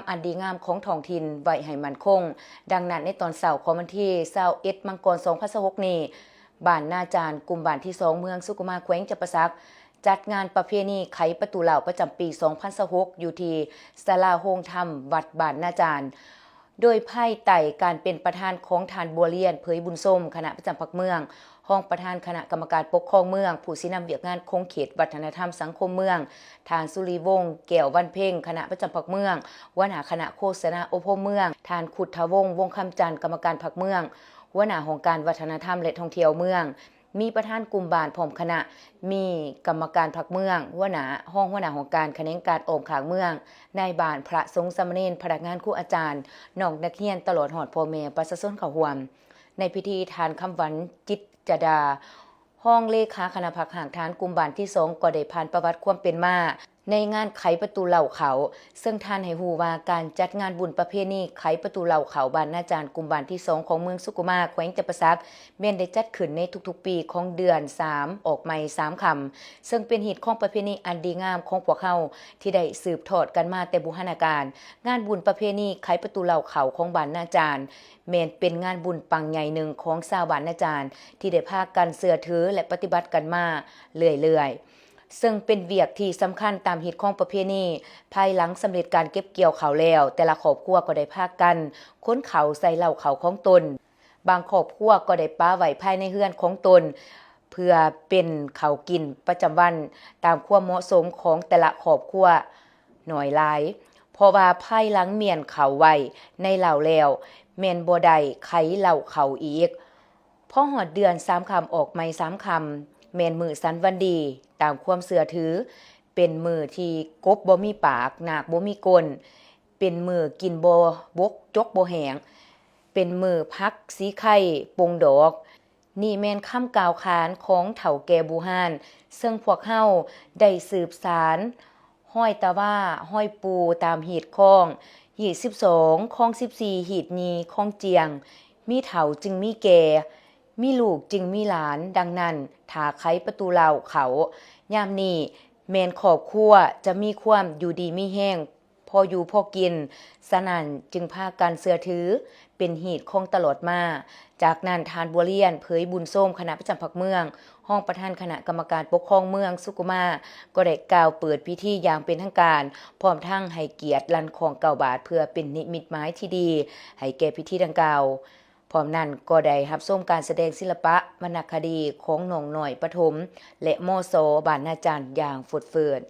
ອັນດີງາມຂອງທ້ອງຖິ່ນໄວ້ໃຫ້ໝັ້ນຄົງ. ດັ່ງນັ້ນ, ໃນຕອນເຊົ້າຂອງວັນທີຊາວເອັດ ມັງກອນ ສອງພັນຊາວຫົກນີ້, ບ້ານນາຈານ, ກຸ່ມບ້ານທີສອງ ເມືອງສຸຂຸມາ, ແຂວງຈຳປາສັກ, ຈັດງານປະເພນີໄຂປະຕູເຫຼົ້າປະຈຳປີ ສອງພັນຊາວຫົກ ຢູ່ທີ່ສາລາໂຮງທຳວັດບ້ານນາຈານ. ໂດຍພາຍໃຕ້ການເປັນປະທານຂອງທ່ານ ບົວລຽນ ເຜີຍບຸນຊົມ, ຄະນະປະຈຳພັກເມືອງ, ຮອງປະທານຄະນະກຳມະການປົກຄອງເມືອງ, ຜູ້ຊີ້ນຳວຽກງານຂົງເຂດວັດທະນະທຳສັງຄົມເມືອງ, ທ່ານ ສຸລິວົງ ແກ້ວວັນເພັງ, ຄະນະປະຈຳພັກເມືອງ, ຫົວໜ້າຄະນະໂຄສະນາອົບຮົມເມືອງ, ທ່ານ ຄຸດທະວົງ ວົງຄຳຈັນ, ກຳມະການພັກເມືອງ, ຫົວໜ້າຫ້ອງການວັດທະນະທຳ ແລະ ທ່ອງທ່ຽວເມືອງ, ມີປະທານກຸ່ມບ້ານພ້ອມຄະນະ, ມີກຳມະການພັກເມືອງ, ຫົວໜ້າ, ຮອງຫົວໜ້າຫ້ອງການ, ຂະແໜງການອ້ອມຂ້າງເມືອງ, ນາຍບ້ານ, ພະສົງສາມະເນນ, ພະນັກງານ, ຄູອາຈານ, ນ້ອງນັກຮຽນ, ຕະຫຼອດຮອດພໍ່ແມ່ປະຊາຊົນເຂົ້າຮ່ວມ. ໃນພິທີ, ທ່ານ ຄຳຫວັນ ຈິດຈະດາ, ຮອງເລຂາຄະນະພັກຮາກຖານກຸ່ມບ້ານທີສອງ ກໍໄດ້ຜ່ານປະຫວັດຄວາມເປັນມາ ໃນງານໄຂປະຕູເຫຼົ້າເຂົ້າ, ເຊິ່ງທ່ານໃຫ້ຮູ້ວ່າ ການຈັດງານບຸນປະເພນີໄຂປະຕູເຫຼົ້າເຂົ້າບ້ານນາຈານ, ກຸ່ມບ້ານທີສອງຂອງເມືອງສຸຂຸມາ, ແຂວງຈຳປາສັກ, ແມ່ນໄດ້ຈັດຂຶ້ນໃນທຸກໆປີຂອງເດືອນສາມ ອອກໃໝ່ສາມຄ່ຳ, ເຊິ່ງເປັນຮີດຄອງປະເພນີອັນດີງາມຂອງພວກເຮົາ ທີ່ໄດ້ສືບທອດກັນມາແຕ່ບູຮານະການ. ງານບຸນປະເພນີໄຂປະຕູເຫຼົ້າເຂົ້າຂອງບ້ານນາຈານ ແມ່ນເປັນງານບຸນປັງໃຫຍ່ໜຶ່ງຂອງຊາວບ້ານນາຈານ ທີ່ໄດ້ພາກັນເຊື່ອຖື ແລະ ປະຕິບັດກັນມາເລື້ອຍໆ. ເຊິ່ງເປັນວຽກທີ່ສຳຄັນຕາມຮີດຄອງປະເພນີ. ພາຍຫຼັງສຳເລັດການເກັບກ່ຽວເຂົ້າແລ້ວ, ແຕ່ລະຄອບຄົວກໍໄດ້ພາກັນຂົນເຂົ້າໃສ່ເລົ້າເຂົ້າຂອງຕົນ. ບາງຄອບຄົວກໍໄດ້ປະໄວ້ພາຍໃນເຮືອນຂອງຕົນ ເພື່ອເປັນເຂົ້າກິນປະຈຳວັນຕາມຄວາມເໝາະສົມຂອງແຕ່ລະຄອບຄົວໜ້ອຍຫຼາຍ, ເພາະວ່າພາຍຫຼັງມ້ຽນເຂົ້າໄວ້ໃນເລົ້າແລ້ວ ແມ່ນບໍ່ໄດ້ໄຂເລົ້າເຂົ້າອີກ. ພໍຮອດເດືອນສາມຄ່ຳອອກໃໝ່ສາມຄ່ຳ ແມ່ນມື້ສັນວັນດີ ຕາມຄວາມເຊື່ອຖື, ເປັນມື້ທີ່ກົບບໍ່ມີປາກ, ນາກບໍ່ມີກົ້ນ, ເປັນມື້ກິນບໍ່ບົກ ຈົກບໍ່ແຫ້ງ, ເປັນມື້ຜັກສີໄຄປົ່ງດອກ. ນີ້ແມ່ນຄຳກ່າວຂານຂອງເຖົ້າແກ່ບູຮານ, ເຊິ່ງພວກເຮົາໄດ້ສືບສານຮອຍຕາວາ, ຮອຍປູ່ຕາມຮີດຄອງ, ຮີດສິບສອງ, ຄອງສິບສີ່, ຮີດຍີ່, ຄອງຈຽງ, ມີເຖົ້າຈຶ່ງມີແກ່, ມີລູກຈຶ່ງມີຫຼານ. ດັ່ງນັ້ນ, ຖ້າໄຂປະຕູເລົ້າເຂົ້າຍາມນີ້, ແມ່ນຄອບຄົວຈະມີຄວາມຢູ່ດີມີແຮງ, ພໍຢູ່ພໍກິນ, ສະນັ້ນຈຶ່ງພາກັນເຊື່ອຖືເປັນຮີດຄອງຕະຫຼອດມາ. ຈາກນັ້ນ, ທ່ານ ບົວລຽນ ເຜີຍບຸນຊົມ, ຄະນະປະຈຳພັກເມືອງ, ຮອງປະທານຄະນະກຳມະການປົກຄອງເມືອງສຸຂຸມາ ກໍໄດ້ກ່າວເປີດພິທີຢ່າງເປັນທາງການ, ພ້ອມທັງໃຫ້ກຽດລັ່ນຄ້ອງເກົ້າບາດ ເພື່ອເປັນນິມິດໝາຍທີ່ດີໃຫ້ແກ່ພິທີດັ່ງກ່າວ. ພ້ອມນັ້ນກໍໄດ້ຮັບຊົມການສະແດງສິລະປະວັນນະຄະດີຂອງນ້ອງນ້ອຍປະຖົມ ແລະ ມສ ບ້ານນາຈານຢ່າງຟົດເຟີດ.